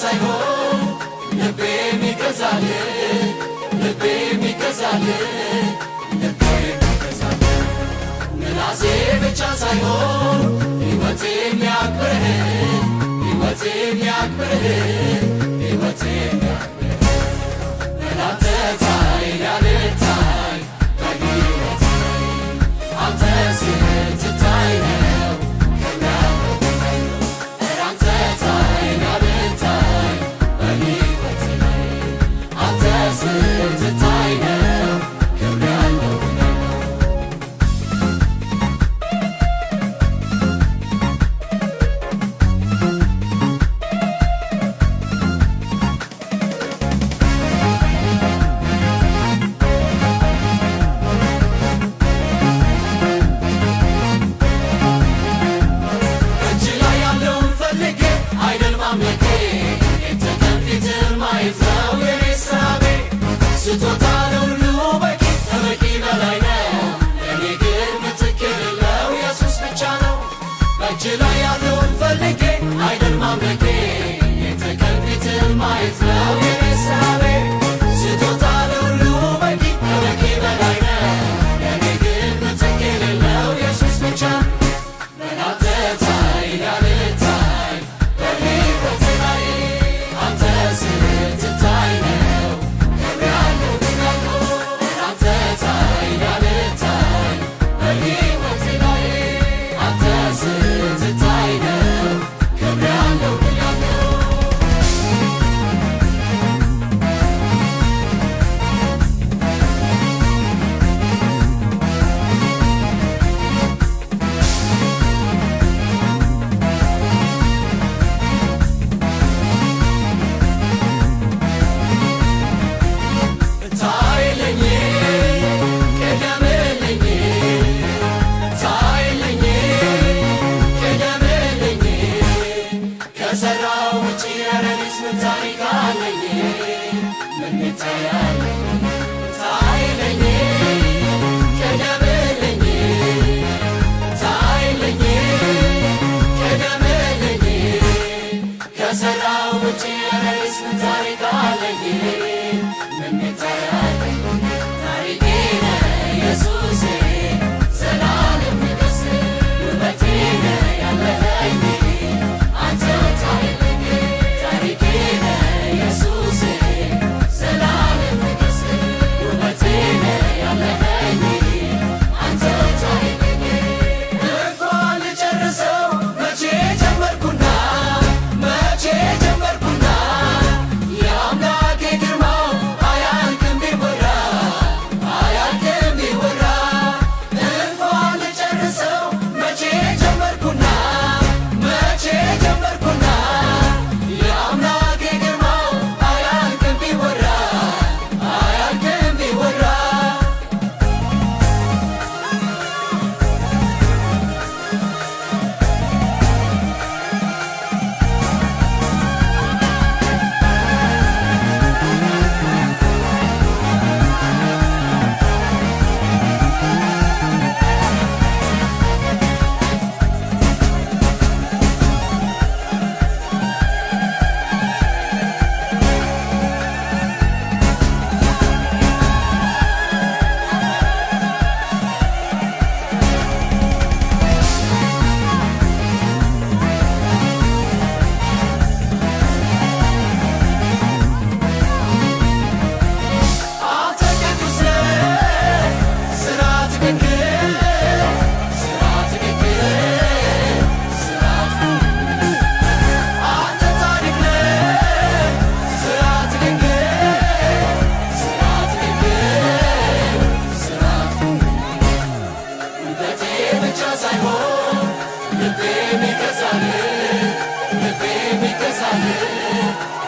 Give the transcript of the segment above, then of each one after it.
ሳይሆን ልቤ የሚገዛልህ፣ ልቤ የሚገዛልህ፣ ልቤ የሚገዛልህ፣ ምላሴ ብቻ ሳይሆን ሕይወቴ የሚያክብርህ፣ ሕይወቴ የሚያክብርህ፣ ሕይወቴ የሚያክብርህ። አንተ ታይ ያልታይ በሕይወቴ፣ አንተ ስትታይ ነው ከሚያለው። አንተ ታይ ያልታይ በሕይወቴ ላይ፣ አንተ ስትታይ ነው ክብር ያለው። እጅ ላይ ያለውን ፈልጌ አይደል ማምለኬ፣ የተቀን ፊትህን ማየት ነው የኔ ሳቤ። ስጦታ ለሁሉ በቂ ከበቂ በላይ ነው፣ ለእኔ ግን ምትክ የሌለው ኢየሱስ ብቻ ነው። በእጅ ላይ ያለውን ፈልጌ አይደል ማምለኬ፣ የተቀን ፊትህን ማየት ነው የኔ ሳቤ። ስጦታ ለሁሉ በቂ ከበቂ በላይ ነው፣ ለእኔ ግን ምትክ የሌለው ኢየሱስ ብቻ። አንተ ታይ ያልታይ በሕይወቴ ላይ፣ አንተ ስትታይ ነው ክብር ያለው። አንተ ታይ ያልታይ በሕይወቴ ላይ፣ አንተ ስትታይ ነው ክብር ያለው። ታይልኝ ቅደምልኝ፣ ታይልኝ ቅደምልኝ፣ ከሠራው ውጭ ኧረ እኔስ ምን ታሪክ አለኝ? ምን ይታያለኝ? ታይልኝ ቅደምልኝ፣ ታይልኝ ቅደምልኝ፣ ከሠራው ውጭ ኧረ እኔስ ምን ታሪክ አለኝ? ምን ይታያለኝ? ታሪኬ ነህ ኢየሱሴ፣ ዘላለም ንገስ፣ ውበቴ ነህ ያለኸኝ፣ አንተ ታይልኝ። ታሪኬ ነህ ኢየሱሴ፣ ዘላለም ንገስ፣ ውበቴ ነህ ያለኸኝ፣ አንተ ታይልኝ። እንኳን ልጨርሰው መቼ ጀመርኩና፣ መቼ ጀመርኩና፣ የአምላኬ ግርማው አያልቅም ቢወራ፣ አያልቅም ቢወራ። እንኳን ልጨርሰው መቼ ጀመርኩና፣ መቼ ጀመርኩና፣ የአምላኬ ግርማው አያልቅም ቢወራ፣ አያልቅም ቢወራ። አንተ ቅዱስ ነህ፣ ሥራ ትክክል፣ ሥራ ትክክል፣ ሥራ። አንተ ጻድቅ ነህ፣ ሥራ ትክክል፣ ሥራ ትክክል፣ ሥራ። ውበቴ ብቻ ሳይሆን ልቤ የሚገዛልህ፣ ልቤ የሚገዛልህ፣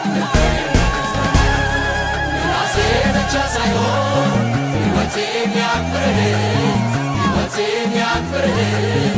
ልቤ የሚገዛልህ፣ ምላሴ ብቻ ሳይሆን ሕይወቴ የሚያክብርህ፣ ሕይወቴ የሚያክብርህ።